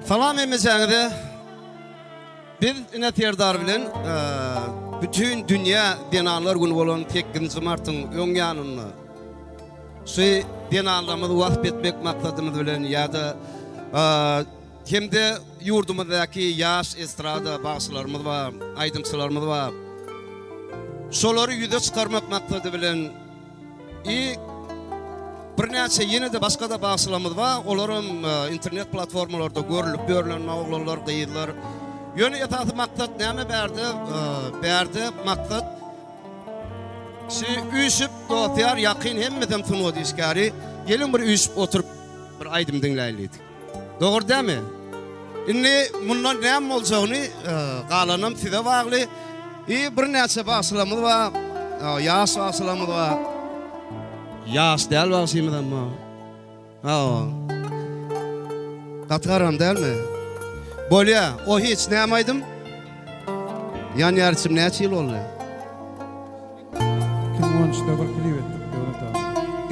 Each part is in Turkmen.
Salam hemmeçäňize. Biz ine Serdar bilen bütin dünýä zenanlar güni bolan sekizinji martyň öň ýanynda şu zenanlarymyzy wasp etmek maksadymyz bilen ýa-da hem-de ýurdumyzdaky ýaş estrada bagşylarymyz bar, aýdymçylarymyz bar. Şolary ýüze çykarmak maksady bilen I birnäçe ýene-de başga-da bagşylarymyz bar. Olaram internet platformalarda görülip ýörlen oglanlar, gyzlar. Ýöne esasy maksat näme bärde? Bärde maksat şu üýşüp dost-ýar ýakyn hemmesem sungat işgäri. Geliň bir üýşüp oturyp bir aýdym diňläýli diýdik. Dogry dämi? Indi mundan näme boljagyny galanam size bagly. I birnäçe bagşylarymyz bar. Ýaş bagşylarymyz bar. Ýaş däl bagşymyzam bar. Hawa. Gaty garam dälmi? Bolýa. O hiç näme aýdym? Ýanýar içim näçe ýyl boldy? 2013-de bir klip etdik Döwlet aga.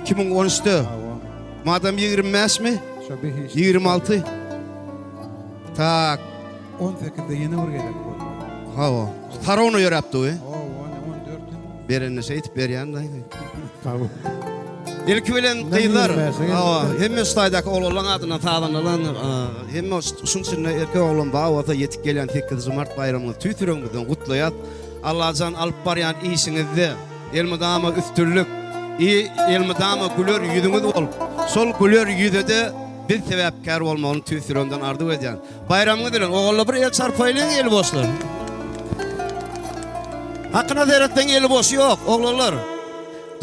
2013-de? Hawa. Madam 25 mi? Şo behişdi. 26. Tak. 18-de ýene bir gezek boldy. Hawa. Sarona ýöräpdi we. Hawa, 14 ýyl. Berenine şeýdip berýän daýy. Sag bol. Ilki bilen gyzlar, hawa, hemme şu taýdaky oglanlaň adyndan sazandalan, hemme şuň içinde erkek oglan bar bolsa ýetip gelýän 8 mart baýramyňyzy tüýs ýüregimizden gutlaýas. Allajan alyp barýan işiňizde elmydama üstünlik i elmydama güler ýüzüňiz bolup, şol güler ýüzede biz sebäpkär bolmagyny tüýs ýüregimden arzuw edýän. Baýramyňyz bilen ogullar bir el çarpaýlyň eli boşlar. Hakyna seretseň eli boş ýok oglanlar.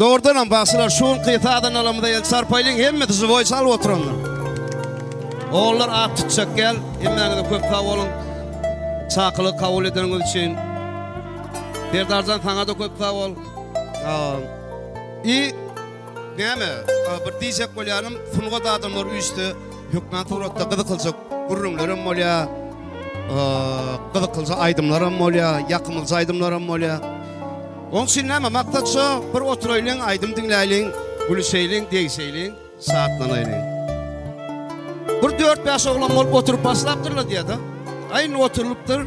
Dogrudanam bagşylar şu günki sazandalarymyza el çarpaýlyň hemmesi živoý çalyp oturanlar. Ogullar at tutjak gel hemmäňize köp sag boluň çakylygy kabul edeniňiz üçin. Serdarjan saňada köp sag bol. I näme bir diýjek bolýanym sungat adamlar üýşse hökman suratda gyzyklyja gürrüňlerem bolýa gyzyklyja aýdymlaram bolýa ýakymlyja aýdymlaram bolýa. Oň üçin näme, maksat şo, bir oturaýlyň, aýdym diňläýliň, gülüşeýliň, degişeýliň, şatlanaýlyň. Bir dört-bäş oglan bolup oturyp başlapdyrlar diýýär-de. Aý, indi oturylypdyr.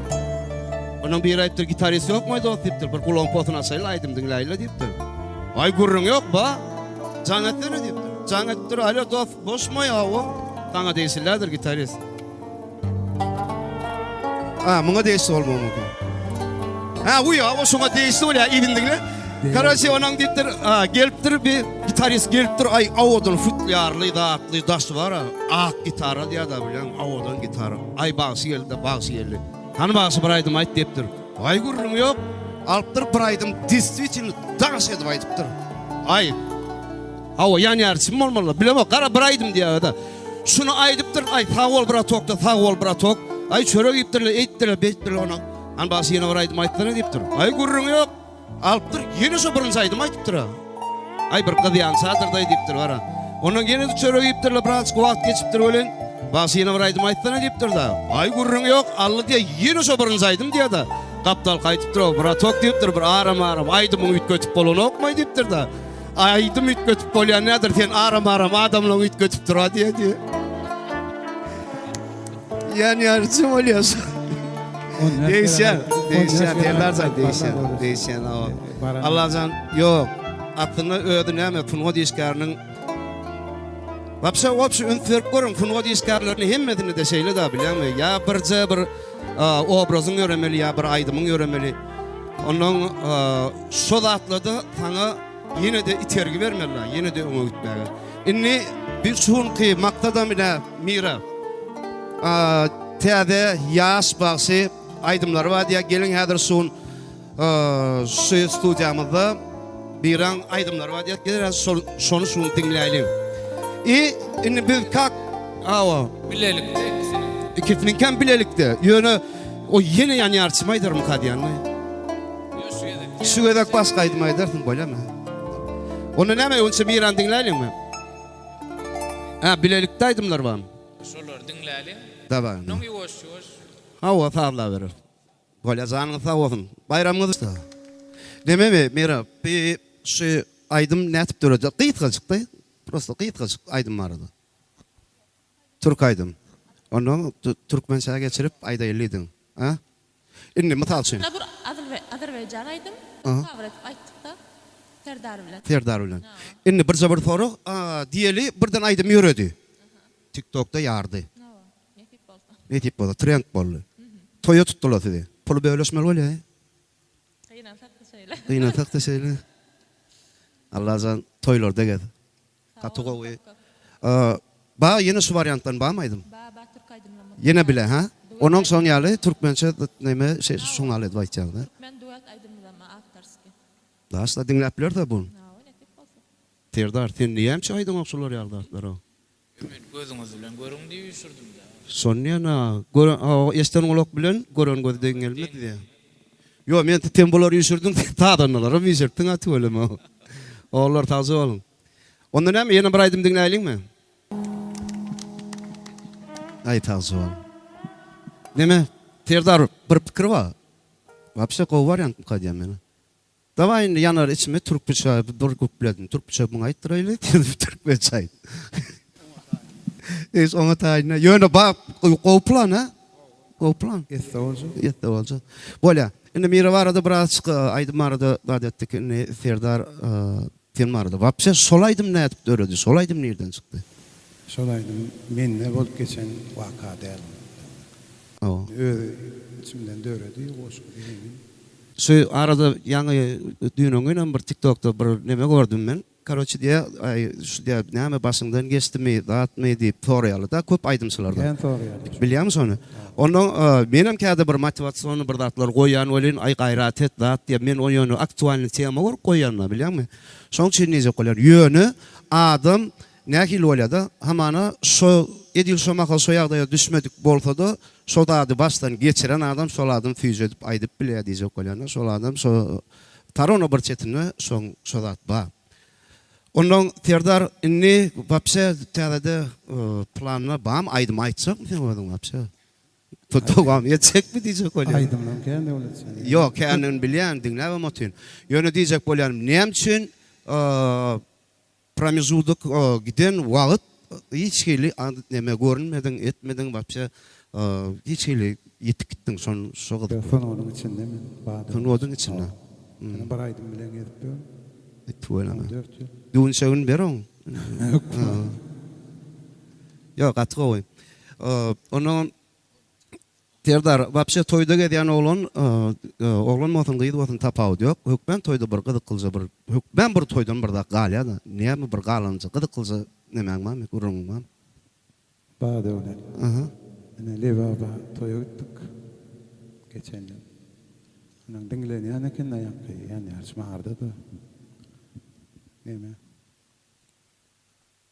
Onuň biri aýdypdyr, gitarist ýokmy dost diýipdir, bir gulagyň posuny açaýly, aýdym diňläýli diýipdir. Aý, gürrüň ýok, ba. Jaň etsene diýipdir. Jaň edipdir, Alo dost, boşmy, hawa. Saňa degişlidir gitarist. Ha, muňa degişli bolmagy mümkin. Ha, uýa, o şoňa degişli bolýar, ibn diňle. Karaçi onuň diýipdir, ha, gelipdir bir gitarist gelipdir, aý, awadan futlýarly, zatly daşy bar, ak gitara diýýär-de, bilýän, awadan gitara. Aý, bagşy geldi-de, bagşy geldi. Hany bagşy bir aýdym aýt diýipdir. Aý, gürrüň ýok. Alypdyr bir aýdym, destvitelno daş edip aýdypdyr. Aý, Hawa, ýanýar çyn bolmaly. Bilemok, gara bir aýdym diýýär-de. Şuny aýdypdyr, aý sag bol bratok-da, sag bol bratok. Aý çörek iýipdirler, eýtdirler, beýtdirler ona. Hany bagşy ýene bir aýdym aýtsana diýipdir. Aý gürrüň ýok. Alypdyr, ýene şo birinji aýdymy aýdypdyr-a. Aý bir gyzýançadyrdaý diýipdir gara. Ondan ýene-de çörek iýipdirler, birazjyk wagt geçipdir welin, bagşy ýene bir aýdym aýtsana diýipdir-de. Aý gürrüň ýok, aldy diýýär, ýene şo birinji aýdym diýýär-de. Gapdalky aýdypdyr-ow, bratok diýipdir, bir aram-aram aýdymyňy üýtgetip bolanokmaý diýipdir-de. Aýdym üýtgetip bolýan nädir sen aram aram adamlaň üýtgetip dur-a diýe diýe. Ýanýarçy bolýas. Degişýän, degişýän, Serdarjan degişýän, degişýän hawa. Allajan ýok. Aslynda özi näme sungat işgäriniň Wapşe wapşe üns berip görüň sungat işgärleriniň hemmesinde-de şeýle-da bilýäňmi? Ýa birje bir obrazyň ýöremeli ýa bir aýdymyň ýöremeli. Ondan Şo zatlarda saňa ýene-de itergi bermeli, ýene-de öňe gitmäge. Indi biz şu günki maksadam ine Mira täze ýaş bagşy aýdymlary bar diýýär. Geliň häzir şu gün şu studiýamyzda Miraň aýdymlary bar diýýär. Geliň häzir şol şony şu gün diňläýliň. I indi biz kak awa. Bilelikde ikisiniň. Ikisiniňkem bilelikde. Ýöne o ýene ýanýarçymy aýdarmyka diýýän. Şu gezek başga aýdym aýdarsyň bolýamy? Onda näme öňçe Mirany diňläýliňmi? Hä, bilelikde aýdymlar barmy? Şolary diňläliň. Daway. Ondan ýuwaş ýuwaş. Hawa sazlabereris. Bolýa janyňyz sag bolsun. Baýramyňyz Nememi Mira bi şu aýdym nätip döredi? Gysgajykda, prosto gysgajyk aýdym barada. Türk aýdym. Ondan türkmençä geçirip aýdaýly diýdiň. A? Indi mysal üçin. Bir azerbaýjan aýdym cover edip aýtdykda Serdar bilen. Serdar bilen. Indi birje bir sorag, diýeli birden aýdym ýöredi. TikTokda ýardy. Hawa, nesip bolsa. Nesip bolsa, trend boldy. Toýa tutdular sizi. Puly bölüşmeli bolýa. Gynansak-da şeýle. Gynansak-da şeýle. Allajan toýlarda gez. Gaty gowy. Ba ýene şu wariantdan bamy aýdym? Ba ba türk aýdymlama. Ýene bile ha? Onuň şoň ýaly türkmençe neme şeý şoň ýaly edip aýtýaňda. Türkmen duet aýdymlama awtorskiý. Daşda diňläp bileris-ä buny. Hawa nesip bolsa. Serdar sen näme üçin aýdaňok şular ýaly zatlary? Men gözüňiz bilen görüň diýip üýşürdim-dä. Şonýan-a, gören, hawa, eşden gulak bilen gören göz deň gelmez diýýä. Ýo, men sen bulary üýşürdiň, sen sazandalaram üýşürtdiň-ä tüweleme. Ogullar sagja boluň. Onda näme, ýene bir aýdym diňläýliňmi? Aý, sagja boluň. Neme, Serdar, bir pikir bar. Wapşe gowy wariantmyka diýýän men. Dawaý indi ýanar içimi türkmençe bir gupledini türkmençe muňa aýtdyraýly türkmençe aýt. Eş oňa taýyn ýöne bak gowy plan ha. Gowy plan. Etse boljak. Etse boljak. Bolýa. Indi Mira barada birazçyk aýdym barada zat etdik. Indi Serdar sen barada. Wapşe şol aýdym nädip döredi? Şol aýdym nirden çykdy? Şol aýdym mende bolup geçen waka däl. Hawa. Öz içimden döredi goşgy diýeni. Şu arada ýaňy düýn-öňňinem bir tiktokda bir neme gördüm men. Karoçi diýýä, aý şu diýýä näme başyňdan geçdimi, zatmy diýip soraýarlar-da köp aýdymçylardan. Kän soraýarlar. Bilýäňmi şony? Onnoň menem käde bir motiwasionnyý bir zatlar goýýan welin, aý gaýrat et zat diýýän. Men ony ýöne aktualnyý tema görüp goýýan-da, bilýäňmi? Şoň üçin diýjek bolýan. Ýöne adam Nähili bolýada, hamana şo edil şo mahal şo ýagdaýa düşmedik bolsada, şo zady başdan geçiren adam şol adam süýjedip aýdyp bilýär diýjek bolýanda, şol adam şo tarona bir çetinde şoň şo zat bar. Onnoň Serdar indi wapşe täzede planda bamy aýdym aýtjakmy sen özüň wapşe? Dowam etjekmi diýjek bolýan. Aýdymlaň kän Döwletjan. Ýok kändigini bilýän diňläbem otyryn. Ýöne diýjek bolýanym näme üçin Promejudok giden wagt hiç hili neme görünmediň etmediň wapşe hiç hili ýitip gitdiň şon şo gyzykly. Sungatyň içinde men badym. Sungatyň içinde. Ýöne bir aýdym bilen gezip ýörün. Tüweleme. 14 ýyl. Düwünçegini ber oň. Ýok gaty gowy. Ondan Serdar, wapşe toýda gezýän oglan, oglan bolsun, gyz bolsun tapawudy ýok. Hökmän toýda bir gyzyklyja bir, hökmän bir toýdan bir zat galýa-da. Näme bir galanja gyzyklyja nemäň barmy, gürrüňiň barmy? Bar Döwlet. Aha. Ine Lebaba toýa gitdik geçen ýyl. Onuň diňlenýän eken-de ýaňky ýanýarç Maryda-da. Neme?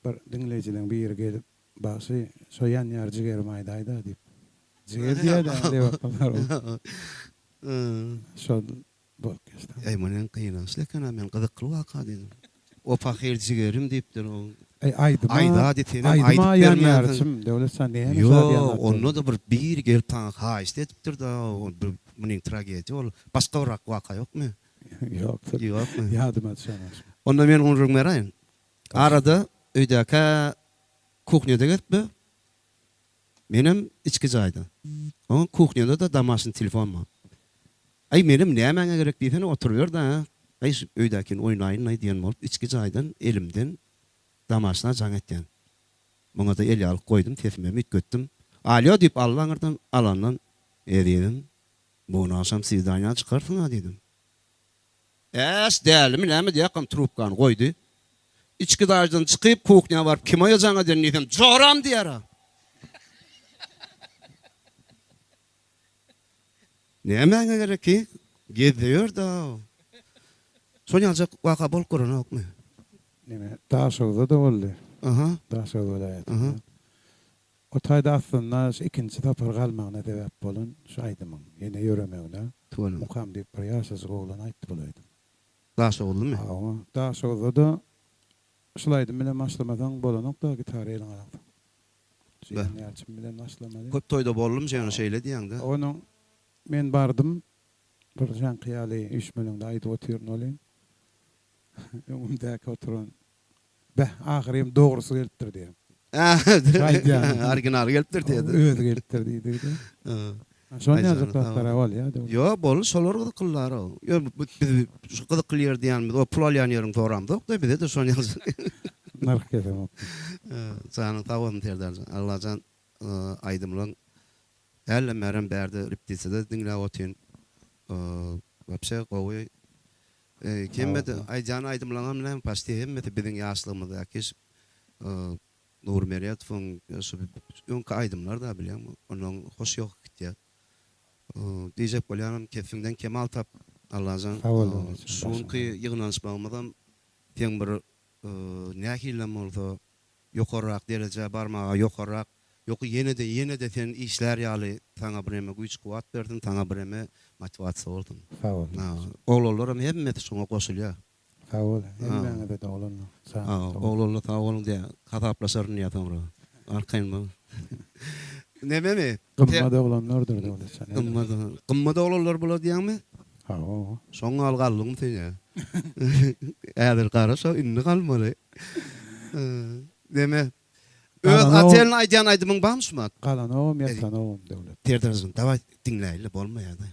Bir diňleýjileň biri gelip, Bagşy, şo ýanýar jigerim aýdaý-da diýip. Jiger diýýär-dä lebaplylar. Şol bolup geçdi. Eý, muny gynançly eken-ä, men gyzykly waka diýdim. O pahyr jigerim diýipdir. Eý, aýdyma, Aýda diýip, senem aýdyma aýdyp bermänsiň. ýanýarçym, Döwlet jan, näme Ýok, şadyýanlar onda-da bir biri gelip saňa haýyşt edipdir-de, o bir munyň tragediýa ol. Başga bir waka ýokmy? Ýokdur. Ýokmy? Ýadyma düşenok. Onda men gürrüň beräýin. Arada öýdäkä kuhnýada gezipdi. Menem içki jaýda. Oň kuhnýada-da domaşnyý telefon bar. Aý menem nämäňe gerek diýsene oturyber-dä. Aý şu öýdäkini oýnaýyn-laý diýen bolup içki jaýdan elimden domaşna jaň etýän. Muňa-da el ýalyk goýdum, sesimem üýtgetdim. Alýo diýip aldy aňyrdan, alandan, Ezizim, bu gün agşam swidaniýa çykarsyň-a diýdim. Äş, dälimi näme diýýäkam trubkany goýdy. Içki daşdan çykyp, kuhnýa baryp kim oýa jaň eden diýsem, joram diýýär-a. Nämäňe gerek ki? Gezde ýör-dä. Şol ýaljak waka bolup görenokmy? Neme, Daşoguzda-da boldy. Aha. Daşoguz welaýatynda. O taýda aslynda şu ikinji sapar galmagyna sebäp bolan şu aýdymyň ýene ýöremegine Tüweleme. Mukam diýip bir ýaşajyk oglan aýtdy bul aýdymy. Daşoguzlymy? Hawa, Daşoguzda-da şul aýdym bilen başlamasaň bolanok-da gitara eliňe alsaň. Jeýhun Ýalçyn bilen başlamaly. Köp toýda boldum ýöne şeýle diýýäňdä. Onuň men bardym bir jaňky ýaly üýşmeleňde aýdyp otyryn welin öňümdäki oturan Beh, ahyrym dogrusy gelipdir diýýär. Aýdýan. Originaly gelipdir diýdi. Özi gelipdir diýdi. Şony ýazjak zatlar bolýar. Ýok, boldy, şolar gyzyklylar. Ýok, biz şu gyzykly ýer diýýänimiz o pul alýan ýeriňi soramzok-da, bize-de şony ýazjak. Nyrh kesemok. Janyň sag bolsun Serdarjan. Allajan aýdymlaň hälem bärem bärde repetisiýada diňläp otyryn. Wapşe gowy. Hemmede aýdýan aýdymlaňam näme paçti hemmesi biziň ýaşlygymyzdaky Nury Meredowyň şu öňki aýdymlar da bilýäňmi ondan hoş ýok gitýär. Diýjek bolýanym kesbiňden kemal tap Allajan şu günki ýygnanyşmagymyzam seň bir nähilem bolsa ýokarrak derejä barmaga ýokarrak ýok ýenede ýenede sen işlär ýaly saňa birneme güýç kuwwat bersin saňa birneme motiwasiýa bolsun. Sag bol. Oglanlaram hemmesi şoňa goşulýar. Sag bol hemmäňizede oglanlar janyňyz sag bolsun. Oglanlar sag boluň diýýär hasaplaşaryn diýýär soňra arkaýyn bol. Nememi? Gymmat oglanlardyr döwletjan. Gymmat gymmat oglanlar bular diýýäňmi? Hawa. Şoň gal galdyňmy sen ýa? Häzir gara şo indi galmaly. Neme? Öz otelini aýdýan aýdymyň barmy şumat? Galanogam ýatanogam Döwlet. Serdarjan daway diňläýli bolmaýada.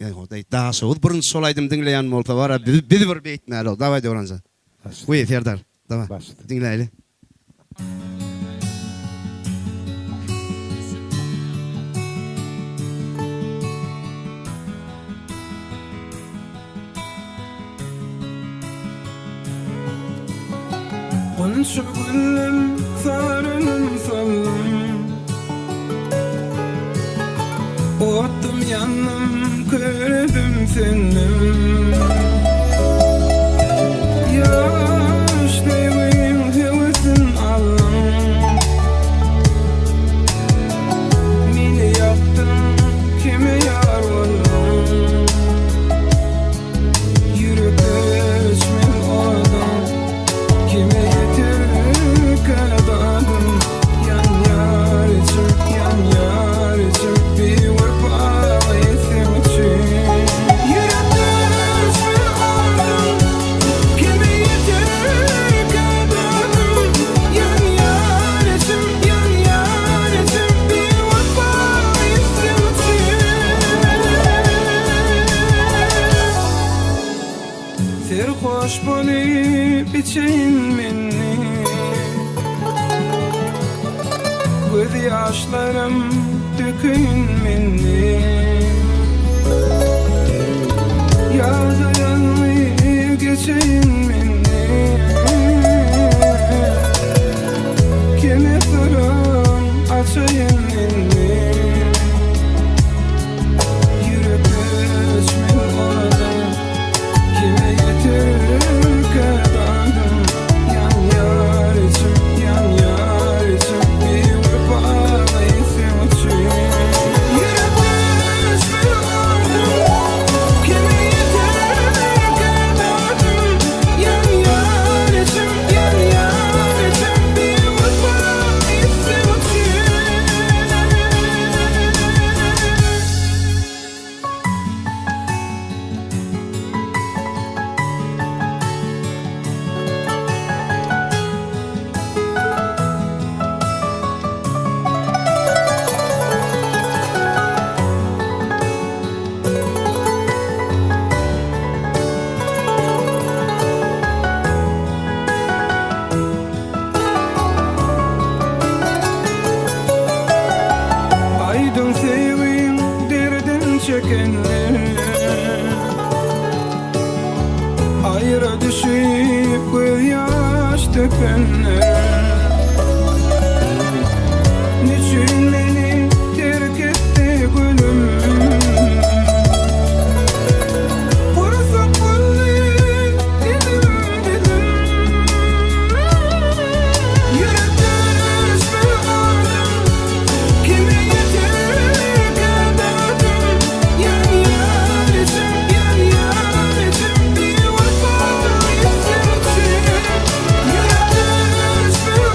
Ýa Daşoguz birinji şol aýdymy diňleýän bolsa bara biz biz bir beýtmäli daway Döwranjan. Goý Serdar daway diňläýli. Gunça güllüm saralym soldum Otdum ýandym kördüm söndüm Ýaş söýgiň höwesin aldyň Meni ýakdyň kime ýar bolduň Ýürekde öçmez oduň Kime ýeterkä dadym Ýanýar içim, ýanýar içim Biwepaly seň üçin Ýürekde öçmez oduň Kime ýeterkä dadym Ýanýar içim, ýanýar içim Biwepaly seň üçin Serhoş bolup içeýin menni Göz ýaşlarym dökeýin menni Ýa-da ýalňyz geçeýin menni Kime syrym açaýyn menni Ýürek öçmen odum Kime ýeterkä dadym Ýanýar içim, ýanýar içim Biwepaly seň üçin Ýürek öçmen odum Kime ýeterkä dadym Ýanýar içim, ýanýar içim Biwepaly seň üçin. Aýdyň söýgiň derdin çekenler Aýra düşüp gözýaş dökenler Neçün meni terk etdi gülüm Gursak boldy dilim dilim Ýürekde öçme adym Kime ýeterkä dadym Ýanýar içim ýanýar içim Biwepa sen üçin Ýürekde öçme.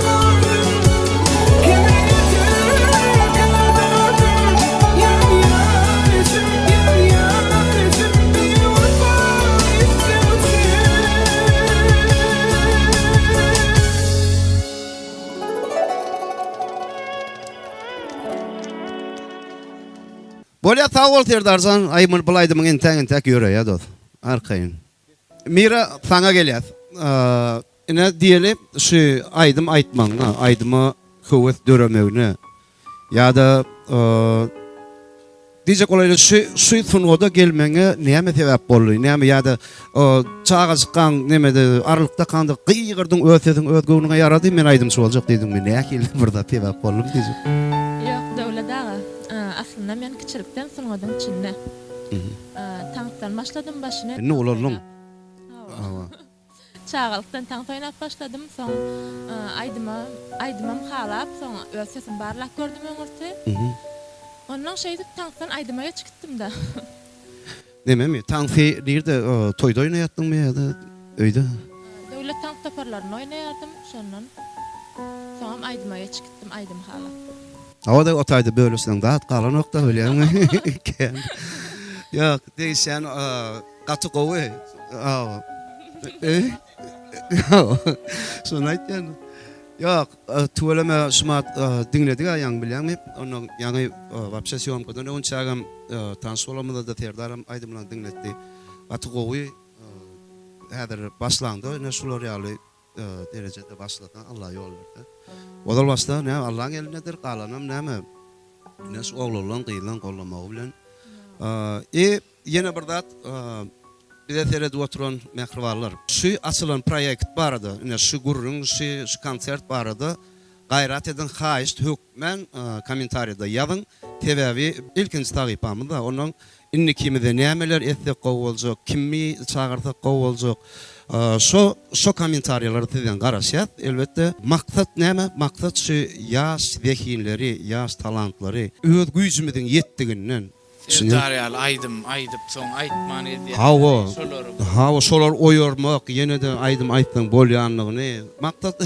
Bolýa sag bol Serdarjan, aý muny bul aýdymyň entäk entäk ýöreýä dos. Arkaýyn. Mira saňa gelýäs. Ine diýeli şu aýdym aýtmagyňa, aýdyma höwes döremegine ýa-da diýjek bolaýyn şu şu sungata gelmegiňe näme sebäp boldy? Näme ýa-da çagajykkaň nemede arlykdakaňda gygyrdyň öz sesiň öz göwnüňe ýarady men aýdymçy boljak diýdiňmi? Nähili bir zat sebäp boldumy diýjek. Ýok Döwlet aga, aslynda men kiçilikden sungatyň içinde. Taňsdan başladym başyny. Indi ulaldyň. Hawa. Çagalykdan tans oýnap başladym, soň aýdyma aýdymam halap, soň öz sesimi barlap gördüm öňürti. Onnoň şeýdip tansdan aýdyma geçip gitdim-de. Nememi, tansy nirde, toýda oýnaýatdyňmy ýa-da öýde? Döwlet tans toparlarynda oýnaýardym, şondan soňam aýdyma geçip gitdim, aýdym halap. Hawa-da, o taýda bölüşseň zat galanok-da, bilýäňmi? Kän. Ýok, degişýän Gaty gowy. Hawa. Şony aýtýan. Ýok, tüweleme şumat diňledik-ä ýaňy bilýäňmi? Ondan ýaňy wapşe sýomkadan öňçägem tanyş bolanymyzda-da Serdaram aýdymlaryny diňletdi. Gaty gowy. Häzir başlaňda ine şular ýaly derejede başlasaň Allah ýol berse. Ozal başda näme Allaň elindedir, galanam näme ine şu oglanlaň gyzlaň gollamagy bilen. I Ýene bir zat, bize seredip oturan mähribanlar, şu açylan proýekt barada, ine şu gürrüň, şu şu konsert barada gaýrat ediň, haýyşt hökmän kommentariýada ýazyň. Sebäbi ilkinji sahypamyzda, ondan indikimizde nämeler etsek gowy boljak, kimi çagyrsak gowy boljak, şo şo kommentariýalara sizden garaşýas. Elbetde, maksat näme? Maksat şu ýaş zehinleri, ýaş talantlary öz güýjümiziň ýetdiginden, Serdar ýaly aýdym aýdyp soň aýtman gezýänleri Hawa, şolary hawa şolary oýarmak, ýene-de aýdym aýtsaň bolýanlygyny. Maksat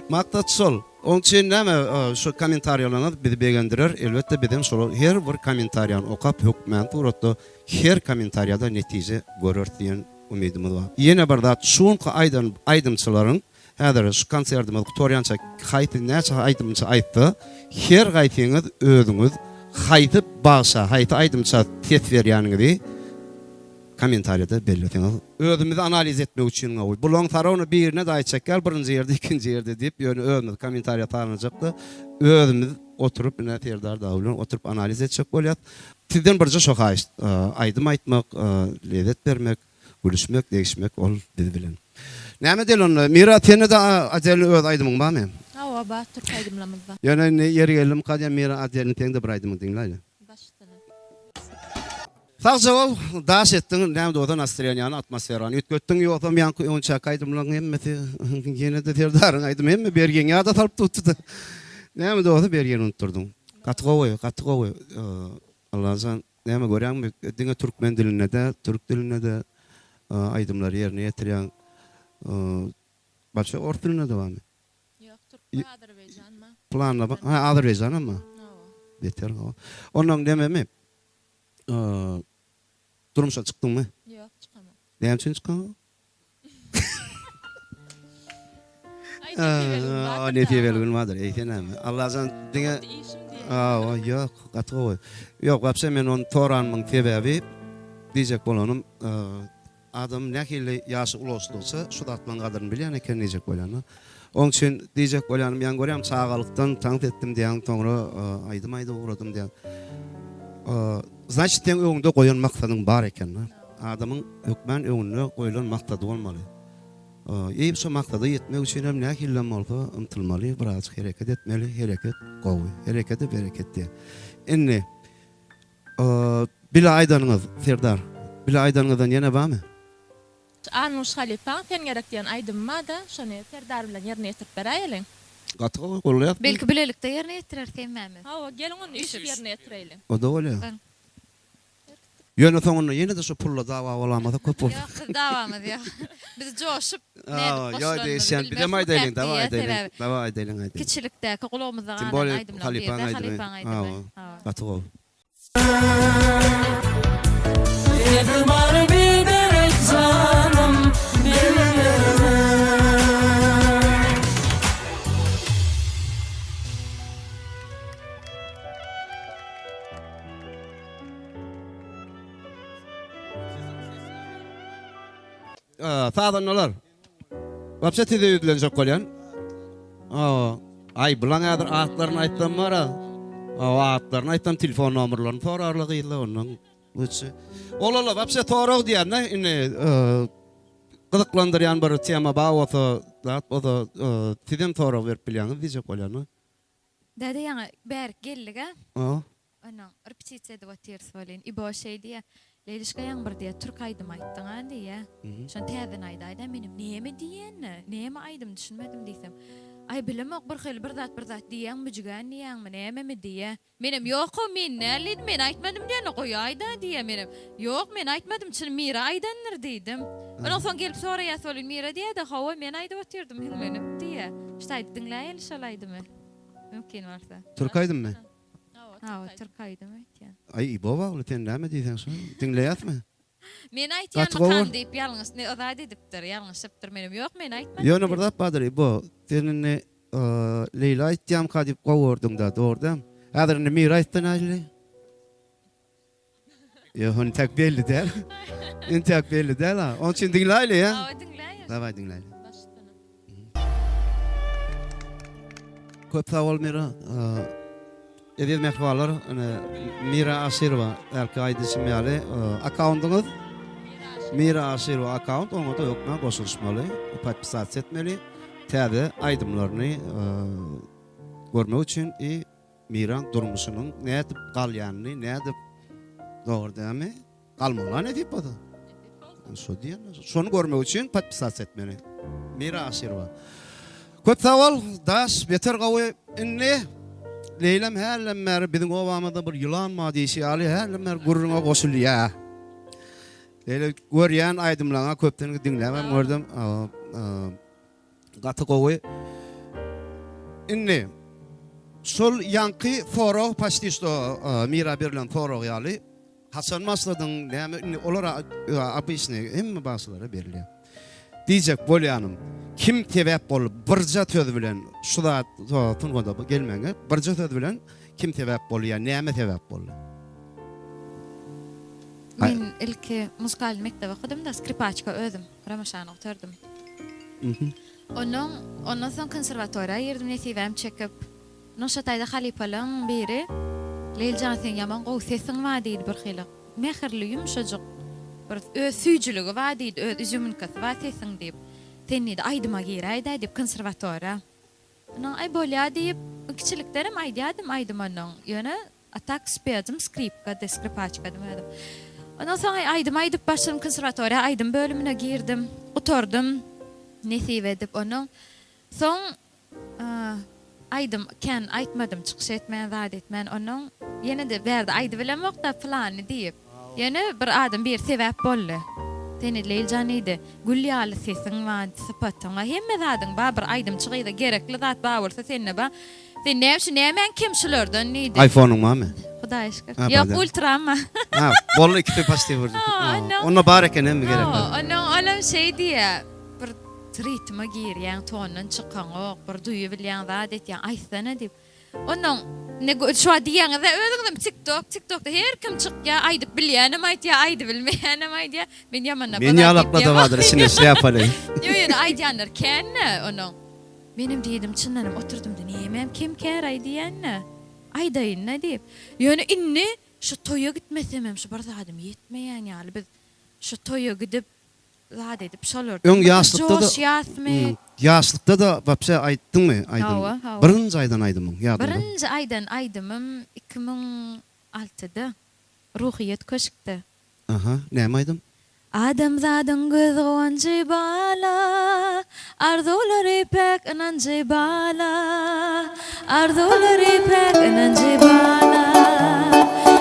maksat şol. Oň üçin näme şu kommentariýalaryňyz bizi begendirer. Elbetde bizem şolar her bir kommentariýany okap hökmany suratda her kommentariýada netije göreris diýen umydymyz bar. Ýene bir zat şu günki aýdan aýdymçylaryň Häzir şu konsertimiz gutarýança haýsy näçe aýdymçy aýtsa, her gaýsyňyz özüňiz haýsy bagşa, haýsy aýdymça ses berýäniňizi kommentariýada belleseňiz. Özümizi analiz etmek üçin gowy. Bulaň sarawny birine-de aýtjak däl birinji ýerde ikinji ýerde diýip ýöne özümiz kommentariýa salynjakda özümiz oturyp ine Serdar dagy bilen oturyp analiz etjek bolýas. Sizden birje şo haýyşt aýdym aýtmak lezzet bermek. Gülüşmek, degişmek ol biz bilen. Näme edeli onda? Mira sende-de odelny öz aýdymyň barmy? Hawa bar türk aýdymlarymyz bar. Ýöne indi ýeri geldimka diýen Mira odelny seň-de bir aýdymyňy diňläýli. Baş üstüne. Sagja bol, daş etdiň, näme-de bolsa nastreniýany, atmosferany üýtgetdiň, ýogsam ýaňky öňçäki aýdymlaryň hemmesi ýene-de Serdaryň aýdymy hemme bergiňi ýada salyp tutdy-da. Näme-de bolsa bergini unutdyrdyň. Gaty gowy, gaty gowy. Allajan Näme görýäňmi, diňe türkmen dilinde däl, türk dilinde-de aýdymlary ýerine ýetirýäň. Başga ors dilinde-de barmy? Ýok, türk we azerbaýjan bar. Planda bar. Ha, azerbaýjanam bar. Hawa. Beter gowy. Onnoň nememi? Durmuşa çykdyňmy? Ýok, çykamok. Näme üçin çykaňok? Nesibeli gün bardyr. Eýse näme? Allajan diňe Hawa, ýok, gaty gowy. Ýok, wapşe men ony soranymyň sebäbi diýjek bolanym, adam nähili ýaşy ulaşdygyça şu zatlaryň gadyryny bilýän eken diýjek bolýan-da. Oň üçin diýjek bolýanym, ýaňy görýän çagalykdan tans etdim diýýäň, soňra aýdym aýdyp ugradym diýýäň. Znaçit seň öňüňde goýan maksadyň bar eken-da. Adamyň hökmän öňünde goýlan maksady bolmaly. Eý şo maksada ýetmek üçin hem nähilem bolsa ymtylmaly, birazjyk hereket etmeli, hereket gowy, herekede bereket diýýär. Indi bile aýdanyňyz, Serdar, bile aýdanyňyzdan ýene barmy? Anuş halypaň Sen gerek diýen aýdymy barda, şony Serdar bilen ýerine ýetirip beräýeliň. Gaty gowy, goldaýas. Belki bilelikde ýerine ýetireris hemmämiz. Hawa, geliň onda üýşüp ýerine ýetireýliň. O-da bolýar. Ýöne soňunda ýene-de şu pulla dawa bolamasa köp bolsa. Ýok biz dawamyz ýok. Biz joşup nädip Ýok goşulanyny degişýän bizem bilmeris bu aýdaýlyň käk dawa diýýär aýdaýlyň sebäbi dawa aýdaýlyň aýdaýlyň. kiçilikdäki gulagymyzda Tim galan bolýa aýdymlaň halypaň birde aýdymy. halypaň aýdymy. Hawa Hawa. gaty gowy. Bar biderek janym bildirme. Sazandalar. Wapşe size ýüzlenjek bolýan. Aý, bulaň häzir atlaryny aýtsam bar-a. Atlaryny aýtsam telefon nomerlerini sorarlar gyzlar ondan. Lütfi. Ol-ola wapşe sorag diýýän-de, indi gyzyklandyrýan bir tema bar bolsa, zat bolsa, sizem sorag berip bilýäňiz diýjek bolýan-da. Däde ýaňy bärik geldik-ä. Hawa. Onnoň repetisiýa edip otyrys welin, Ibo şeý diýýä, Leýlişka ýaňy bir diýýä, türk aýdymy aýtdyň-a diýýä. Şony täzeden aýdaý-da, menem neme diýenini, neme aýdym düşünmedim diýsem. Aý bilemok, birhili bir zat bir zat diýýäň, müjgän diýýäňmi, nämemi diýýä. Menem ýok-ow, men däl diýdim, men aýtmadym diýende, goýaý-da diýýä, menem ýok, men aýtmadym, çyn Mira aýdandyr diýdim. Onnoň soň gelip soraýas welin, Mira diýýä-de, hawa, men aýdyp otyrdym hiňlenip diýýä. Şu taýda diňläýeli şol aýdymy, mümkin bolsa. Türk aýdymymy? Hawa, türk aýdymy aýtýan. Aý, Ibo bagly, sen näme diýseň şo, diňleýäsmi? Men Gaty gowy. aýtýanmykam diýip ýalňyş, ne zat edipdir, ýalňyşypdyr, menem ýok, men aýtmadym Ýöne bir diýdim. zat bardyr, Ibo, sen indi Leýla aýtýamyka diýip gowy gördüň-dä, dogry dämi? Häzir indi Mira aýtsa nähili? Ýok, entäk belli däl. Entäk belli däl-a. Onuň üçin diňläýli, ýa? Hawa, diňläýeli. Dawaý diňläýli. Baş üstüne. Köp sag bol Mira. Eziz mähribanlar, ine Mira Aşyrowa hälki aýdyşym ýaly akkaundyňyz Mira Aşyrowa akkaunt oňa-da hökman goşulyşmaly, podpisasiýa etmeli. Täze aýdymlaryny görmek üçin i Miraň durmuşynyň nädip galýanyny, nädip dogry dälmi? Galmagyna nesip bolsa. Şo diýen. Şony görmek üçin podpisasiýa etmeli. Mira Aşyrowa. Köp sag bol, daş, beter gowy. Indi Leýlem hälden bäri biziň obamyzda bir ýylan bar diýşi ýaly hälden bäri gürrüňe goşulýar. Leýle görýän aýdymlaryňa köpden diňläbem gördüm. Gaty gowy. Indi şol ýaňky sorag paçti şto Mira berlen sorag ýaly haçan başladyň näme indi olar obyçnyý hemme bagşylara berilýär. Diýjek bolýanym kim sebäp boldy birje söz bilen şu zat sungata gelmegiňe birje söz bilen kim sebäp boldy ýa näme sebäp boldy? Men ilki muzykalnyý mekdep okadym-da skripaçka özüm. Ramaşany gutardym. Onnoň, ondan soň konserwatoriýa girdim nesibäm çekip. Onnoň şo taýda halypalaň biri, Leýli jan seň ýaman gowy sesiň bar diýdi birhili. Mähirli, ýumşajyk bir öz süýjüligi bar diýdi, öz izýuminkasy bar sesiň diýip. Sen diýdi aýdyma giräý-dä diýip konserwatoriýa. Onnoň aý bolýa diýip, kiçilikdenem aýdýadym aýdym onnoň. Ýöne A tak spedym skripkady, skripaçkadym özüm. Ondan soň aýdym aýdyp başladym, konserwatoriýa aýdym bölümine girdim. Gutardym. Nesip edip ondan soň aýdym kän aýtmadym, çykyş etmän, zat etmän. Ondan ýene-de bärde aýdybilemok-da pylany diýip. Ýöne bir adam biri sebäp boldy. Seni Leýljan diýdi, gül ýaly sesiň bar, sypatyň bar, hemme zadyň bar, bir aýdymçy gyza gerekli zat bar bolsa sende bar. Sen näme üçin nämäň kem şulardan diýdi. IPhone-yň barmy? Hudaýa şükür. Ha, Ýok, bar. ultram bar. Ha, boldy ikisi paçti bir. Onnoň- Onda bar eken hemme gerek. Hawa, onnoň olam şeý diýýär, bir ritme girýäň, tondan çykaňok, bir duýy bilýäň, zat etýäň, aýtsana diýip. Onnoň ne şu wagt diýýäňiz-ä özüňizem TikTok, TikTokda her kim çykýar, aýdyp bilýänem aýtýar, aýdybilmeýänem aýdýar. Men ýamanlap Men ýalakla-da bardyr içinde şlýapaly. Ýok, ýöne aýdýanlar kän-dä onuň. Menem diýdim, çyndanam oturdym-da, nämem kem-käraý diýýän-dä, aýdaýyn-da diýip. Ýöne indi şu toýa gitmesemem şu bir zadym ýetmeýän ýaly, biz şu toýa gidip, zat edip, şolardan Öň ýaşlykda-da, joşýasmy? Ýaşlykda-da wapşe aýtdyňmy aýdym? Hawa, hawa. Birinji aýdan aýdymyň ýadyňda? Birinji aýdan aýdymym 2006-da, Ruhyýet köşkde. Aha, näme aýdym? Adamzadyň göz guwanjy bala, Arzuwlary päk ynanjy bala, Arzuwlary päk ynanjy bala.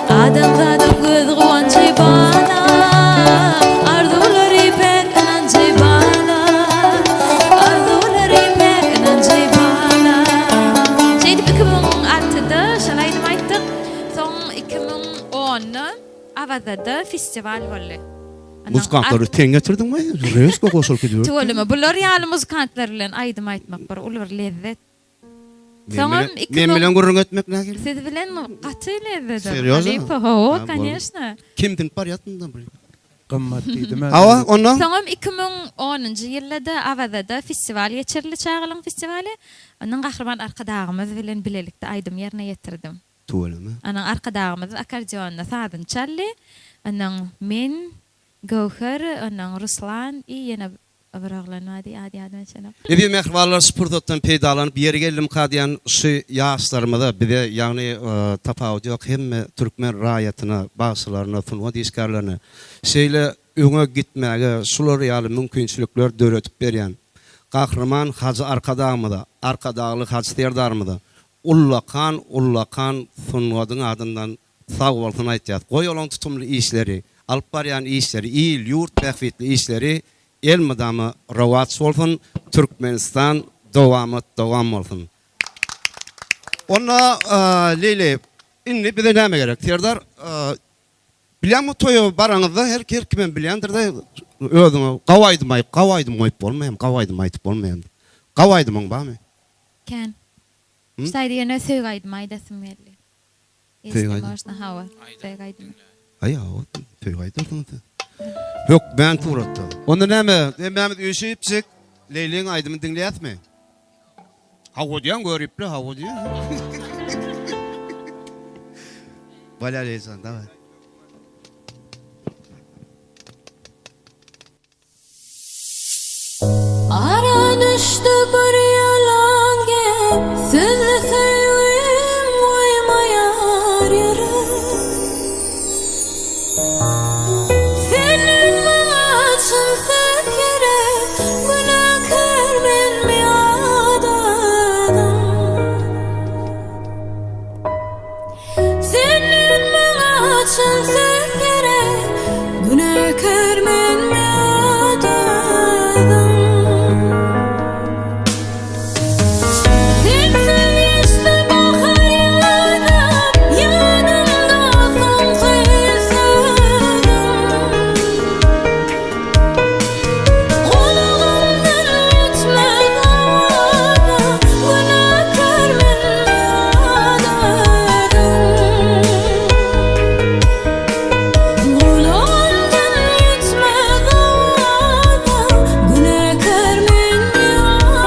Adamzadyň göz guwanjy bala, Arzuwlary päk ynanjy bala, Arzuwlary päk ynanjy bala. Şeýdip 2006-da şol aýdymy aýtdyk. Soň 2010-da Awazada festiwal boldy. Muzykantlar sen getirdiňmi? Rezko goşulyp gidiberdi. Tüweleme bular ýaly muzykantlar bilen aýdym aýtmak bir uly bir lezzet. Soňam Men bilen gürrüň etmek nähili? Siz bilen gaty lezzet. Serýozno? Hawa, koneşno. Kim diňip barýat mundan bir? Gymmat diýdim-ä. Hawa, ondan? Soňam 2010-njy ýylda-da Awazada festiwal geçirildi, çagalaryň festiwaly. Ondan Gahryman Arkadagymyz bilen bilelikde aýdym ýerine ýetirdim. Tüweleme. Ondan Arkadagymyz akkordeonda sazyny çaldy. Ondan men, Göwher, ondan Ruslan i ýene bir oglan bardy, ady ýadyma düşenok. Eziz mähribanlar şu pursatdan peýdalanyp ýeri geldimka diýen şu ýaşlarymyza bize ýagny tapawudy ýok hemme türkmen raýatyna bagşylaryna sungat işgärlerine şeýle öňe gitmäge şular ýaly mümkinçilikler döredip berýän Gahryman Hajy Arkadagymyza Arkadagly Hajy Serdarymyza ullakan ullakan sungadyň adyndan Sag bolsun aýtýas. Goý olaň tutumly işleri, alyp barýan işleri il, ýurt bähbitli işleri elmydama rowaç bolsun, Türkmenistan dowamat dowam bolsun. Onda Leýli indi bize näme gerek Serdar bilýäňmi toýa baraňyzda her her kimem bilýändirde özüňe gawy aýdym aýyp gawy aýdym goýup bolmaýam gawy aýdym aýdyp bolmaýam gawy aýdymyň barmy? Kän. Şu taýda ýöne söýgi aýdymy aýdasym geldi. Söýgi aýdym. Można hawa. Söýgi aýdymy. Aý hawa, söýgi aýdarsyň sen. Hökmän suratda. Onda näme, hemmämiz üýşüpjik Leýliň aýdymyny diňleýäsmi? Hawa diýýän göripli, hawa diýýän. Bolýar Leýlijan, daway. Ara düşdi bir ýalan gep, Sözli söýgim goýmaýar ýürek. Senden maňa çyn söz gerek, Günäkär menmi adadyň? Senden maňa çyn söz gerek, Günäkär menmi adadyň? Sensiz geçdi bahar ýazam, Ýadymda soňky sözüň. Gulagymdan ýetmez owaza, Günäkär menmi adadyň? Gulagymdan ýetmez owaza, Günäkär menmi adadyň?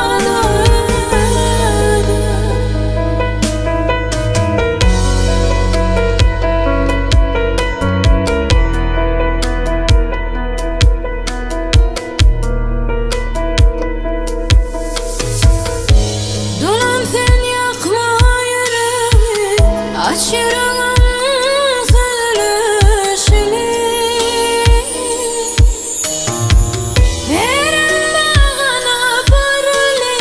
Dolan sen ýakma ýüregi, Aç ýüregim sözleşeli. Erem bagyna baraly,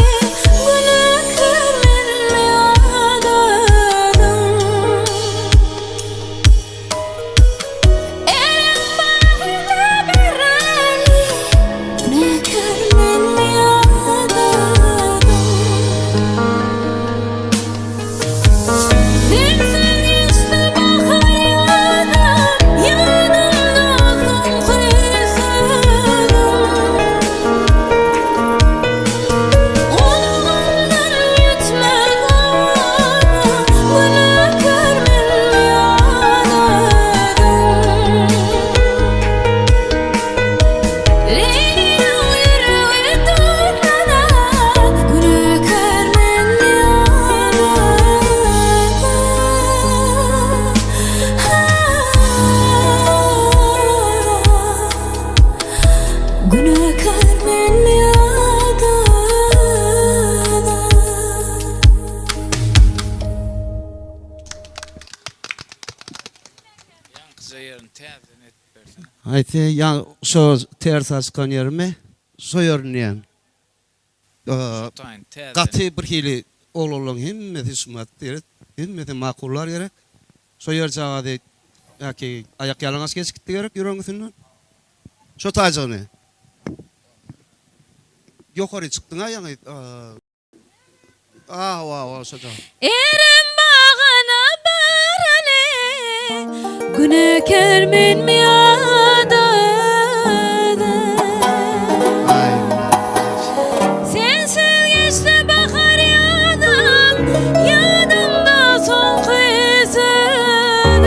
Günäkär menmi adadyň? Erem bagyna baraly, Günäkär menmi adadyň? Sensiz geçdi bahar ýazam, Ýadymda soňky sözüň. Gulagymdan ýetmez owaza, Günäkär menmi adadyň? Leýliniň ýüregi durnana, Günäkär menmi adadyň? Günäkär menmi adadyň? Ýaňkyja ýerini täzeden edip bersene. Haýsy ýa şo ters açykan ýerimi? Şo ýerini diýýän. Şu taýyny täzeden. Gaty bir hili oglanlaň hemmesi şumat seret hemmesi makullar gerek. Şo ýerjagazy ýa-ki aýak ýalaňaç geçip gitdi gerek ýüregiň üstünden. Şo taýjygyny. Ýokary çykdyň-a ýaňy. Erem bagyna baraly, Günäkär menmi adada? Sensiz geçdi bahar ýazam, Ýadymda soňky sözüm.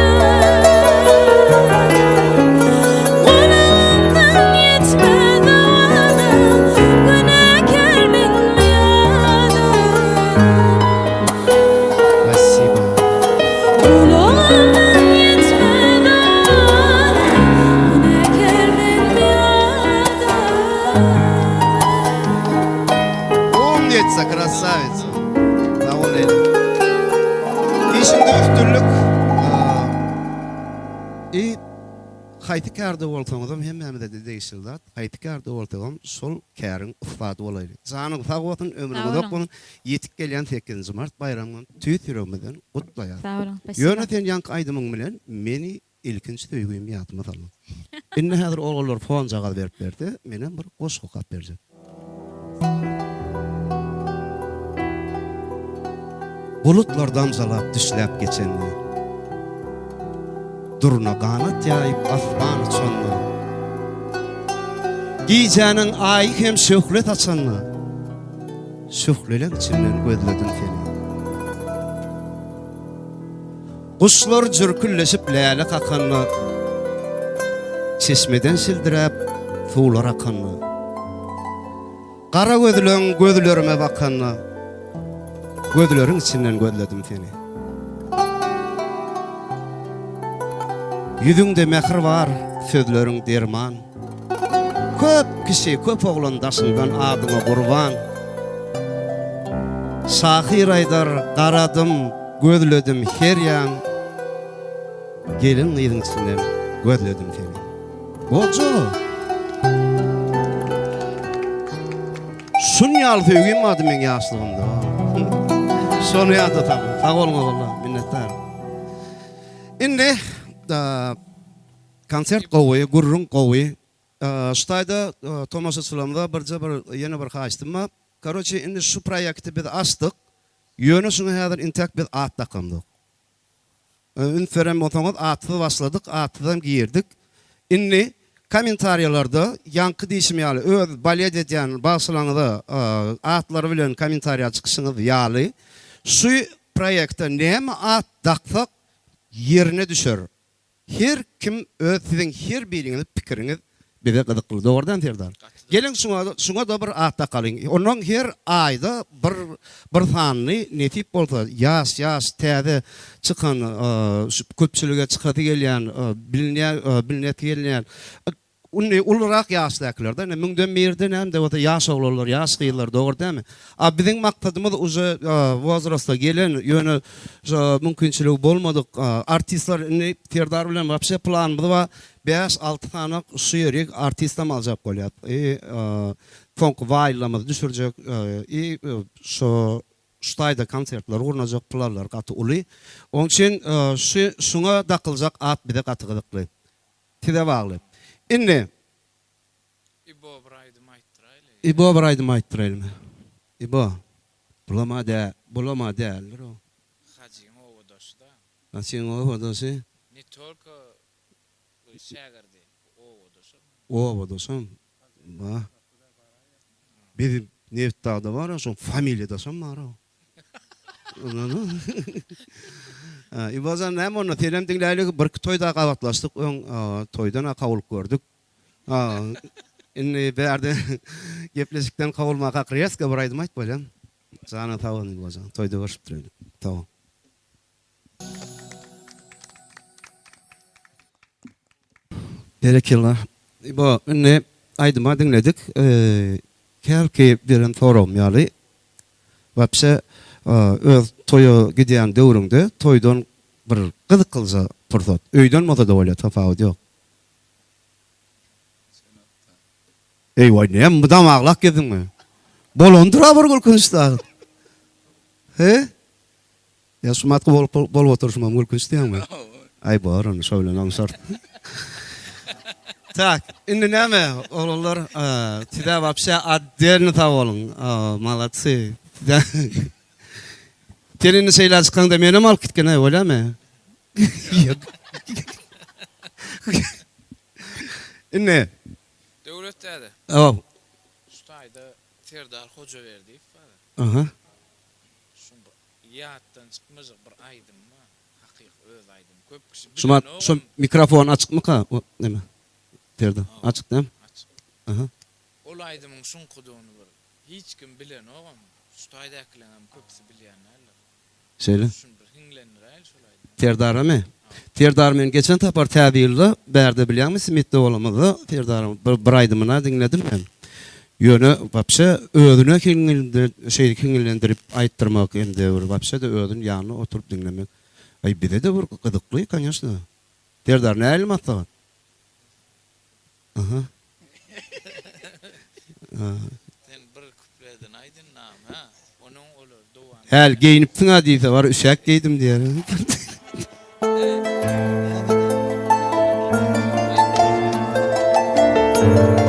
haýsy kärde bolsaňyzam hemmämize-de degişli zat, haýsy kärde bolsagam şol käriň ussady bolaýly. Janyň sag bolsun, ömrüň uzak bolsun, ýetip gelýän sekizinji mart baýramyňam tüýs ýüregimizden gutlaýas. Sag boluň, spasiba. Ýöne sen ýaňky aýdymyň bilen meni ilkinji söýgimi ýadyma saldyň. Indi häzir oglanlar fonjagaz berip berse, menem bir goşgy okap berjek. Bulutlar damjalap düşläp geçende, Durna ganat ýaýyp asman uçanda, Gijäniň aýy hem şöhle saçanda, Şöhleleň içinden gözledim seni. Guşlar jürkülleşip läle kakanda, Çeşmeden şildiräp suwlar akanda, Gara gözleň gözlerime bakanda, Gözleriň içinden gözledim seni. Ýüzüňde mähir bar, sözleriň derman. Köp kişi, köp oglan daşyňdan adyňa gurban. Şahyr aýdar, Garadym, gözledim her ýan, Gelin-gyzyň içinden gözledim seni. Goja! Şun ýaly söýgim bardy meň ýaşlygymda. Şony ýada saldyň. Sag boluň ogullar, minnetdar. Indi konsert gowy, gürrüň gowy. Şu taýda tomaşaçylarymyza birje bir ýene bir haýyştym bar. Karoçe indi şu proýekti biz açdyk. Ýöne şuňa häzir intäk biz at dakamzok. Üns beren bolsaňyz atsyz başladyk, atsyzam girdik. Indi kommentariýalarda ýaňky diýşim ýaly öz balet edýän bagşylaňyza atlary bilen kommentariýa çykyşyňyz ýaly şu proýekte näme at daksak ýerine düşer. Her kim öz siziň her biriňiziň pikiriňiz bize gyzykly dogry dämi Serdar? Geliň şuňa şuňa-da bir at dakalyň. Onnoň her aýda bir bir sanyny nesip bolsa ýaş ýaş täze çykan şu köpçülige çykasy gelýän bilinýä bilinesi gelýän Indi ulurak ýaşdakylarda ine müňden birde näme-de bolsa ýaş oglanlar, ýaş gyzlar dogry dälmi? A biziň maksadymyz uje wozrasta gelen, ýöne şo mümkinçiligi bolmadyk artistler indi Serdar bilen wapşe planymyz bar, bäş-alty sany şu ýerik artistem aljak bolýas. I soňky waýllamyzy düşürjek i şo şu taýda konsertler gurnajak planlar gaty uly. Oň üçin şu şuňa dakyljak at bize gaty gyzykly. Size bagly. Indi. Ibo bir aýdym aýtdyraýly. Ibo bir aýdym aýtdyraýlymy. Ibo. Bulama dä, bulama däldir o. Hajyň obadaşy-da. Hajyň obadaşy. Ne tolko şägirdi, obadaşam. Obadaşam. Ba. Biz Nebitdagda bar-a, şoň familiýadaşam bar-a. Ibajan näme onda senem diňläýlik birki toýda gabatlaşdyk öň toýdan-a kawulyp gördük. Indi bärde gepleşikden kawulmakak rezko bir aýdym aýt bolýa. Janyň sag bolsun Ibajan toýda görşüp duraýlyk. Sag bol. Berekella. Bu indi aýdyma diňledik. Hälki beren soragym ýaly, wapşe öz toýa gidýän döwrüňde toýdan bir gyzyklyja pursat. Öýden bolsa-da bolýar, tapawudy ýok. Eý-waý, näme mydam aglap gezdiňmi? Bolandyr-a bir gülkünç zat. He? Ýa şu matky bolup bolup oturyşymam gülkünç diýýäňmi? Aý bor onda şo bilen oňşarys. Tak, indi näme oglanlar size wapşe otdelny sag boluň. Molodcy. Sen indi şeýle çykaňda menem alyp gitgin-aý bolýamy? Indi. Döwlet däde. Hawa. Şu taýda Serdar Hojaberdiýew bar. Aha. Şuň bir ýatdan çykmajak bir aýdymy bar. Hakyky öz aýdymy. Köp kişi Şumat bilenogam. şu mikrofon açykmyka o neme? Serdar açyk dämi? Açyk. Aha. Ol aýdymyň şuňkudygyny bir hiç kim bilenogam. Şu taýdakylaňam köpüsi bilýän däldir. Şeýle. Şuny bir hiňlendiräýeli şol aýdymy. Serdaramy? Serdar men geçen sapar täze ýylda bärde bilýäňmi Smitde bolamyzda Serdaryň bir bir aýdymyna diňledim men. Ýöne wapşe özüne hiňňildi şeýle hiňňillendirip aýtdyrmak hem-de bir wapşe-de özün ýanynda oturyp diňlemek aý bize-de bir gyzykly koneşno. Serdar nähili maslahat? Aha. Sen bir küpledini aýt indi ha. Onuň olar dowam. Häl geýinipsiň-a diýse, bar üşäk geýdim diýer.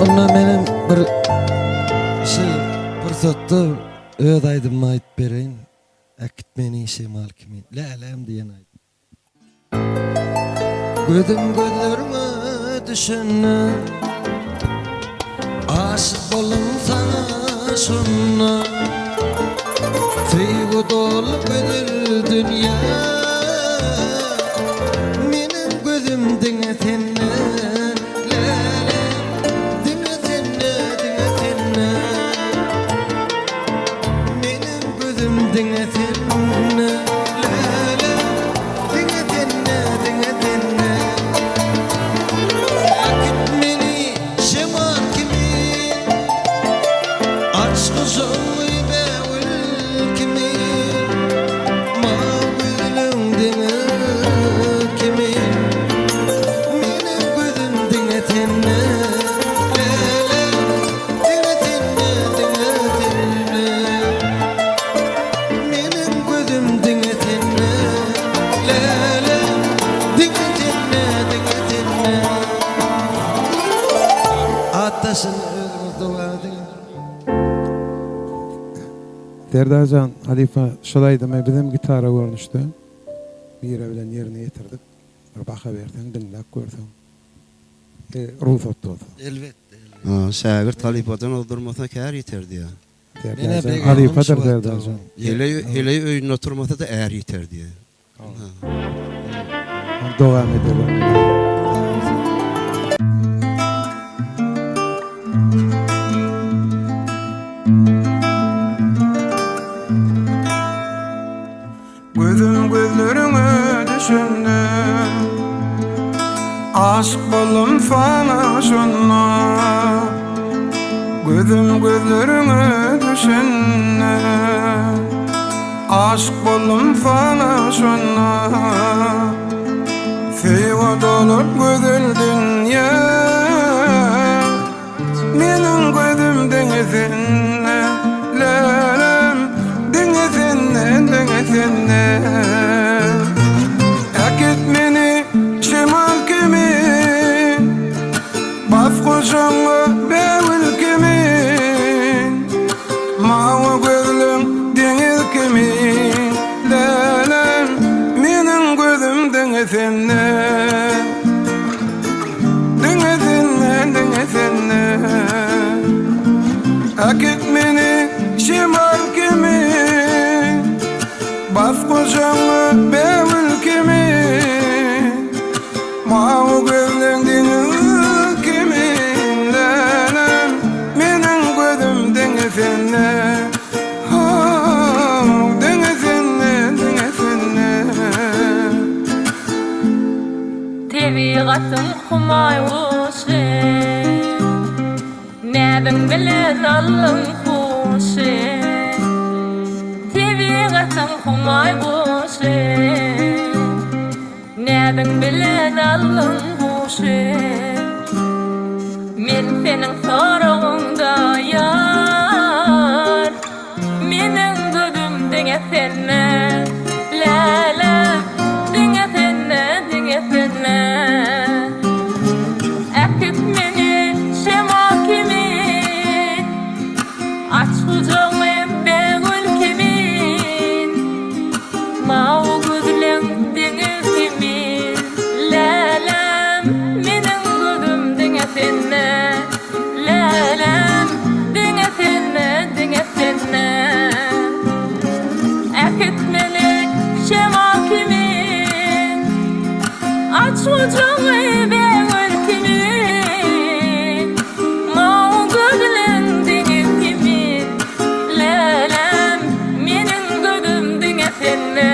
Onda menem bir şu pursatda öz aýdymymy aýdyp bereýin. Äkit meni şemal kimin. Läläm diýen aýdym. Gözüm gözleriňe düşende Aşyk boldum saňa şonda Söýgi doly gözel dünýä Meniň gözüm diňe sende Läläm diňe sende diňe sende Meniň gözüm diňe sende Läle diňe sende diňe sende Äkit meni şemal kimin Aç gujagyňy bägül kimin Mawy gözleň deňiz kimin Meniň gözüm diňe sende Läle Diňe sende, diňe sende Meniň gözüm diňe sende Läle, diňe sende, diňe sende Atdaşyny özüňiz dowam ediň. Serdarjan halypa şol aýdymy bizem gitara görnüşde Mira bilen ýerine ýetirdik. Bir baha berseň diňläp görseň. Rugsat bolsa. Elbetde elbetde. Şägirt halypadan ozdurmasa kär ýiter diýýär. Serdarjan halypadyr Serdarjan. Heleý heleý öýünde oturmasa-da är ýiter diýýär. Dowam edelim. Gözüm gözleriňe düşende Aşyk boldum saňa şonda Gözüm gözleriňe düşende Aşyk boldum saňa şonda Söýgä dolup gözel dünýä Meniň gözüm diňe sende, läläm, Diňe sende, diňe sende. Äkit meni şemal kimin, Bas gujagyňa bägül kimin, Mawy gözleň deňiz kimin, Läläm, meniň gözüm diňe sende. Diňe sende, diňe sende Äkit meni şemal kimin Bas gujagyňa bägül kimin Mawy gözleň deňiz kimin Läläm, meniň gözüm diňe sende Haw, diňe sende, diňe sende. Tebigatyň humaý guşy, Näziň bilen aldyň huşy. Tebigatyň humaý guşy, Näziň bilen aldyň huşy. Men seniň soragyňda ýar. Meniň gözüm diňe sende, läle, Diňe sende, diňe sende. Äkit meni şemal kimin, Aç gujagyňy bägül kimin, Mawy gözleň deňiz kimin, Läläm, meniň gözüm diňe sende. Läläm, diňe sende, diňe sende. Äkit meni şemal kimin, Aç gujagyňy bägül kimin, Mawy gözleň deňiz kimin. Läläm, meniň gözüm diňe sende.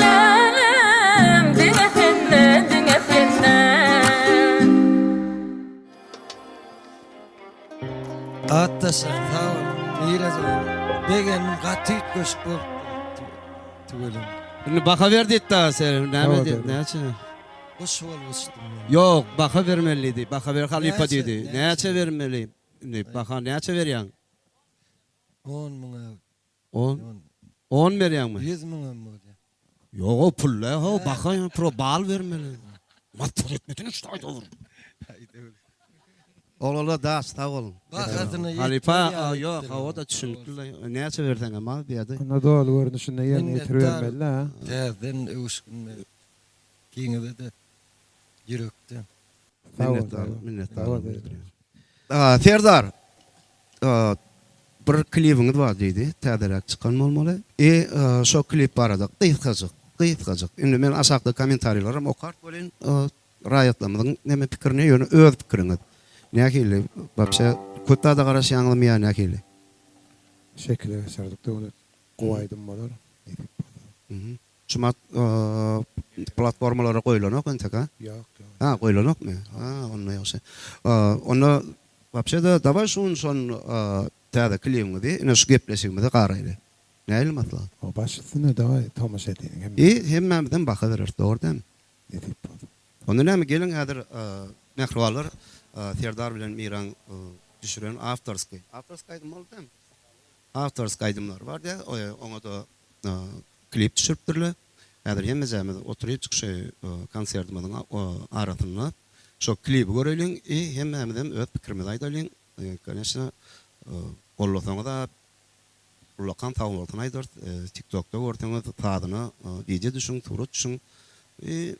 Läläm, diňe sende, diňe sende. Atdaşjan sag bol. Mirajan begendim gaty üýtgeşik bolupdyr tüweleme. Indi baha ber diýdi dagy sen näme diýdi näçe. Guş bolup uçdum men. Ýok, baha bermeli diýdi. Baha ber halypa Näçe, diýdi. näçe? Näçe bermeli? Indi baha näçe berýäň? On müňe. On? On berýäňmi? Ýüz müňem bolýar. Ýog-ow, pul-la, how, baha ýa pro bal bermeli. Masgara etmesene şu taýda bir. Oglanlar daş, sag boluň. Bahasyna ýetmez Halypa, ýaly ýok, etdiler. hawa-da düşünipdir-le. Näçe berseňem az diýýärdi. Onda doly görnüşinde ýerine ýetiribermeli-dä. Täzeden öwüşgin berip, ikiňize-de ýürekden. Sag bol, Minnetdar, sag bol. minnetdar. Sag bol. Serdar, bir klibiňiz bar diýdi, täzeräk çykan bolmaly. I şo klip barada gysgajyk, gysgajyk. Indi men aşakda kommentariýalaram okart welin, raýatlarymyzyň neme pikirini, ýöne öz pikiriňiz. Nähili, wapşe köp zada garaşýaňyzmy ýa nähili? Şekile geçirdik Döwlet. Gowy aýdym bolar. Nesip bolsa. Şumat platformalara goýlanok entek a? Ýok ýok. Ha goýlanokmy? Ha onda ýagşy. Onda wapşe-de daway şun şon täze klibiňizi ine şu gepleşigimize garaýly. Nähili maslahat? O baş üstüne daway tomaşa edeliň hemme. I hemmämizem baha bereris dogry dälmi? Nesip bolsa. Onda näme geliň häzir mähribanlar Serdar bilen Miraň düşüren awtorskiý. Awtorskiý aýdym boldy dälmi? Awtorskiý aýdymlary bar diýýär. Oňa-da klip düşüripdirler. Häzir hemmejämiz oturypjyk şu konsertimiziň arasynda şo klibi göreýliň i hemmämizem öz pikirimizi aýdalyň. Koneçno gollasaňyz-a ullakan sagbolsun aýdarys. Tiktokda görseňiz sazyna wideo düşüň, surat düşüň. I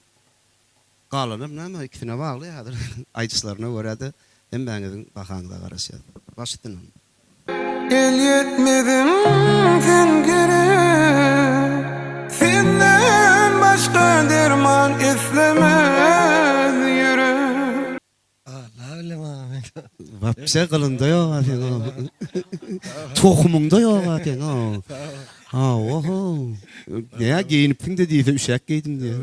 Galanam näme ikisine bagly häzir aýdyşlaryna görä-de hemmäňiziň bahaňyza garaşýas. Baş üstüne. Elýetmezim sen gerek Senden başga derman islemez ýürek. Alla bilen maňa men. Wapşe gylynda ýok-a seň o. Tohumyňda ýok-a seň o. Hawa-how. Näme geýinipsiň-de diýse üşäk geýdim diýer.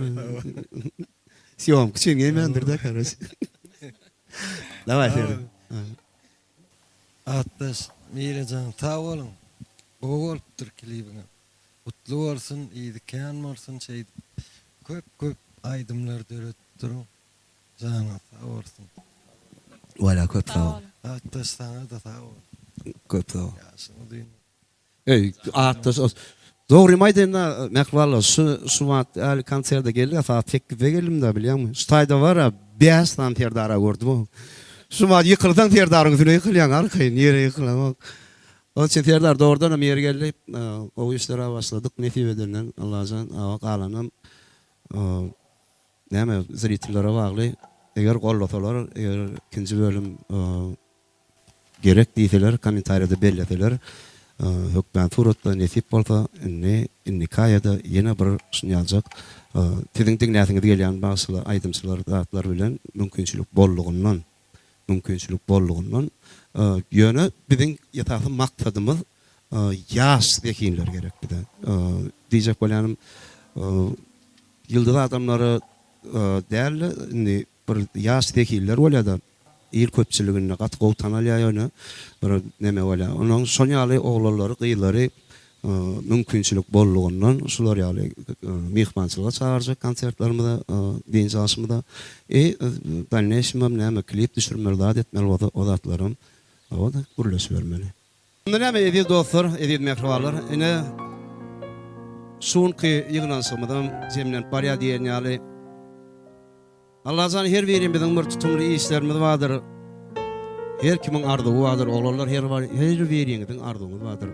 Sýomka üçin geýmändir-dä karoç. Daway Serdar. Atdaş Mirejan sag boluň. Gowy bolupdyr klibiňiz. Gutly bolsun, yzy kän bolsun şeýdip köp köp aýdymlar döredip duruň. Janyňyz sag bolsun. Wala köp sag bol. Atdaş saňada sag bol. Köp sag bol. Ýaşyň uzyn. Eý Atdaş dogrymy aýdaýynda mähribanlar şu şu wagt äli konserde geldik sagat sekizde geldimda bilýäňmi şu taýda bara bäş sany serdara gördüm şu wagt ýykylsaň serdaryň üstüne ýykylýaň arkaýyn ýere ýykylaňok Onuň üçin serdar dogrudanam ýeri geldi gowy işlere başladyk nesip edenden Allajan galanam Näme zritillere bagly eger gollasalar eger ikinji bölüm gerek diýseler kommentariýada belleseler hökmän suratda nesip bolsa indi indiki aýada ýene bir şunýaljak siziň diňläsiňiz gelýän bagşylar aýdymçylar zatlar bilen mümkinçilik boldugyndan mümkinçilik boldugyndan ýöne biziň esasy maksadymyz ýaş zehinler gerek bize diýjek bolýanym Ýyldyz adamlary däl-de, indi bir ýaş zehinler bolýar-da, il köpçüliginde gaty gowy tanalýar ýöne bir neme bolýar. Onnoň şol ýaly oglanlary, gyzlary mümkinçilik boldugyndan şular ýaly myhmançylyga çagyrjak konsertlerimize, dynç alşymyza. I dalneýşimem näme klip düşürmeli zat etmeli bolsa o zatlaram hawa-da gürleşibermeli. Onda näme eziz dostlar, eziz mähribanlar, ine şu günki ýygnanyşygymyzam jemlenip barýar diýen ýaly. Allajan her birimiziň bir tutumly işlerimiz bardyr. Her kimiň arzuwy bardyr, oglanlar her her biriňiziň arzuwyňyz bardyr.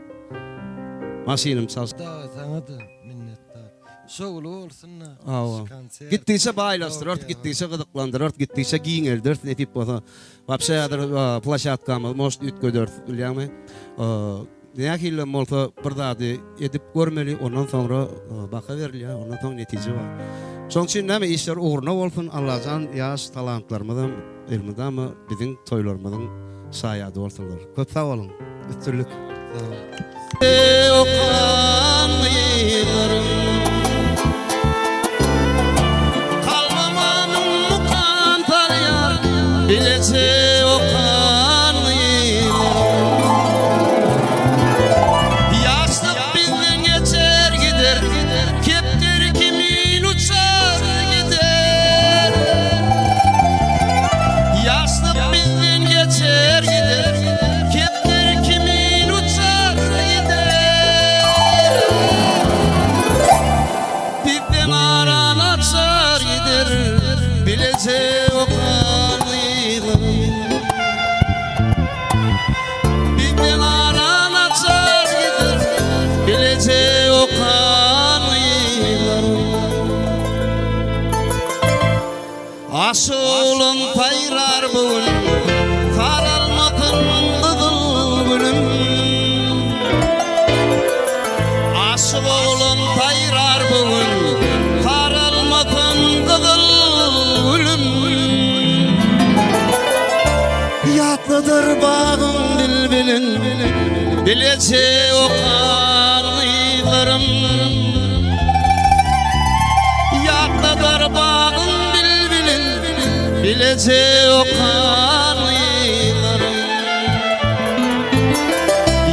Maşynym çalş. Dagy saňa-da minnetdar. Şowly bolsun-da Hawa. şu konsert. Gitdigiçe baýlaşdyrarys, gitdigiçe gyzyklandyrarys, gitdigiçe giňelderis nesip bolsa. Wapşe häzir ploşadkamyzy может üýtgederis bilýäňmi? Nähilem bolsa bir zady edip görmeli, ondan soňra baha berilýär, ondan soň netije bar. Şoň üçin näme işler ugruna bolsun, Allajan ýaş talantlarymyzam elmydama biziň toýlarymyzyň şaýady bolsunlar. Köp sag boluň. Üstünlik. Okan gyzlarym Kalbyma müň mukam salýar Bileje okan gyzlarym Ýaşlyk bizden geçer gider Kepderi kimin uçar gider. Aşyk oglan saýrar bu gün, Saralmasyn gyzyl gülüm. Aşyk oglan saýrar bu gün, Saralmasyn gyzyl gülüm. Ýatladyr bagyň bilbilin, Bileje okan gyzlarym. Ýatladar bagyň bilbilin, Bileje okan gyzlarym.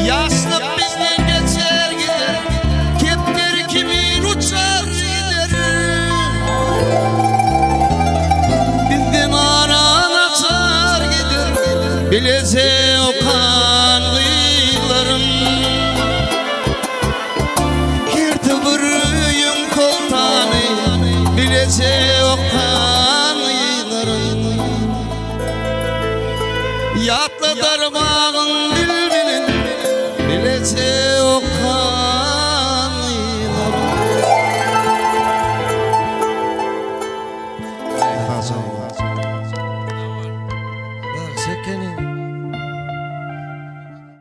Ýaşlyk bizden geçer gider, Kepderi kimin uçar gider. Bizden aran açar gider, Bileje okan gyzlarym. Hersi bir öýüň soltany, Bileje okan gyzlarym. Ýatladar bagyň bilbilin, Bileje okan gyzlarym. Bagşy ekeniň.